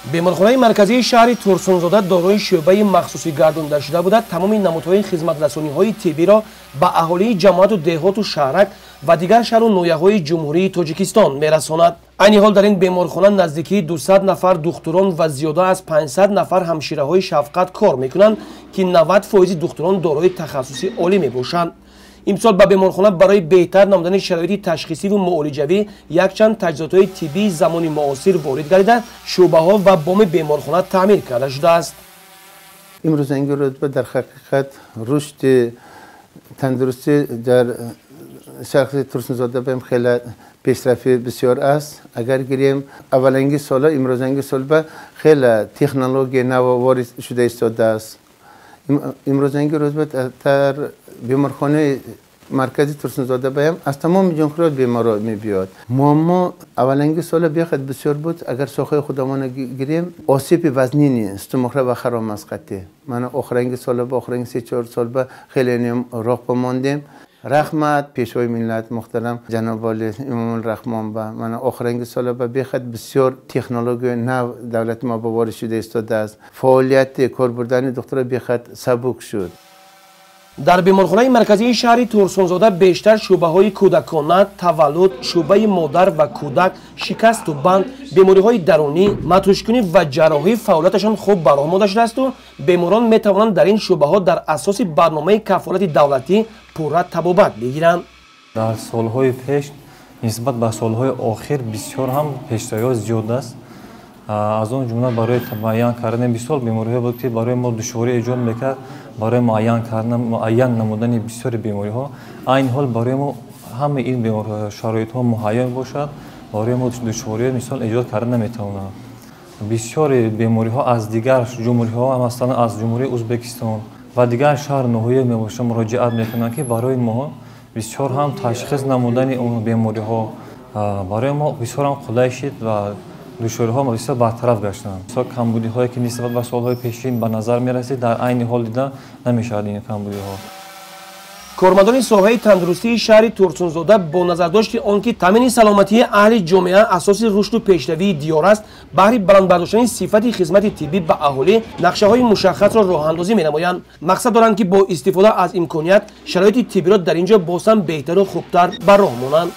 Беморхонаи марказии шаҳри Турсунзода дорои шӯъбаи махсусӣ гардонда шуда буда, тамоми намудҳои хизматрасониҳои тиббиро ба аҳолии ҷамоату деҳоту шаҳрак ва дигар шаҳру ноҳияҳои Ҷумҳурии Тоҷикистон мерасонад. Айни ҳол дар ин беморхона наздикии 200 нафар духтурон ва зиёда аз 500 нафар ҳамшираҳои шафқат кор мекунанд, ки 90 фоизи духтурон дорои тахассуси олӣ мебошанд. Имсол ба беморхона барои беҳтар намудани шароити ташхисиву муолиҷавӣ якчанд таҷҳизотҳои тиббии замони муосир ворид гардида, шӯъбаҳо ва боми беморхона таъмир карда шудааст. Имрӯзанги рӯзба дар ҳақиқат рушди тандурустӣ дар шахси Турсунзода баем хеле пешрафти бисёр аст. Агар гирем авваланги сола, имрӯзанги солба хеле технология нав ворид шуда истодааст. Имрӯзанги рӯзба дар беморхонаи маркази Турсунзода баям аз тамоми ҷумҳурият беморо мебиёд. Муаммо авваланги сола бехад бисёр буд. Агар соҳаи худамона гирем, осиби вазнини сутунмуҳра ва харомасқатӣ. Мана охиранги сола ба охиранги 3-4 сол ба хеле роҳ бимондем. Раҳмат пешвои миллат муҳтарам ҷаноби олӣ Эмомалӣ Раҳмон ба мана охиранги сола ба бехад бисёр технологияи нав давлати мо ба ворид шуда истодааст. Фаъолияти кор бурдани духтуро бехад сабук шуд. Дар беморхонаи марказии шаҳри Турсунзода бештар шӯъбаҳои кӯдакона, таваллуд, шӯъбаи модар ва кӯдак, шикасту банд, бемориҳои дарунӣ, матушкунӣ ва ҷарроҳӣ фаъолияташон хуб ба роҳ монда шудаасту беморон метавонанд дар ин шӯъбаҳо дар асоси барномаи кафолати давлатӣ пурра табобат бигиранд. Дар солҳои пеш нисбат ба солҳои охир бисёр ҳам пешравиҳо зиёд аст. Аз он ҷумла барои муайян кардани бисёр бемориҳо буд, ки барои мо душворӣ эҷод мекард, барои муайян намудани бисёри бемориҳо. Айни ҳол барои мо ҳамаи ин шароитҳо муҳайё бошад, барои мо душвориҳо мисол эҷод карда наметавонад. Бисёри бемориҳо аз дигар ҷумҳуриҳо, масалан аз Ҷумҳурии Ӯзбекистон ва дигар шаҳр ноҳия мебошад, муроҷиат мекунанд, ки барои мо бисёр ҳам ташхис намудани он бемориҳо барои мо бисёр ҳам қулай шид ва душвориҳо бисёр бартараф гаштанд. Бисёр камбудиҳое, ки нисбат ба солҳои пешин ба назар мерасид, дар айни ҳол дида намешавад ин камбудиҳо. Кормандони соҳаи тандурустии шаҳри Турсунзода бо назардошти он ки таъмини саломатии аҳли ҷомеа асоси рушду пешравии диёр аст, баҳри баланд бардоштани сифати хизмати тиббӣ ба аҳолӣ нақшаҳои мушаххасро роҳандозӣ менамоянд. Мақсад доранд, ки бо истифода аз имконият шароити тиббиро дар ин ҷо боз ҳам беҳтару хубтар ба роҳ монанд.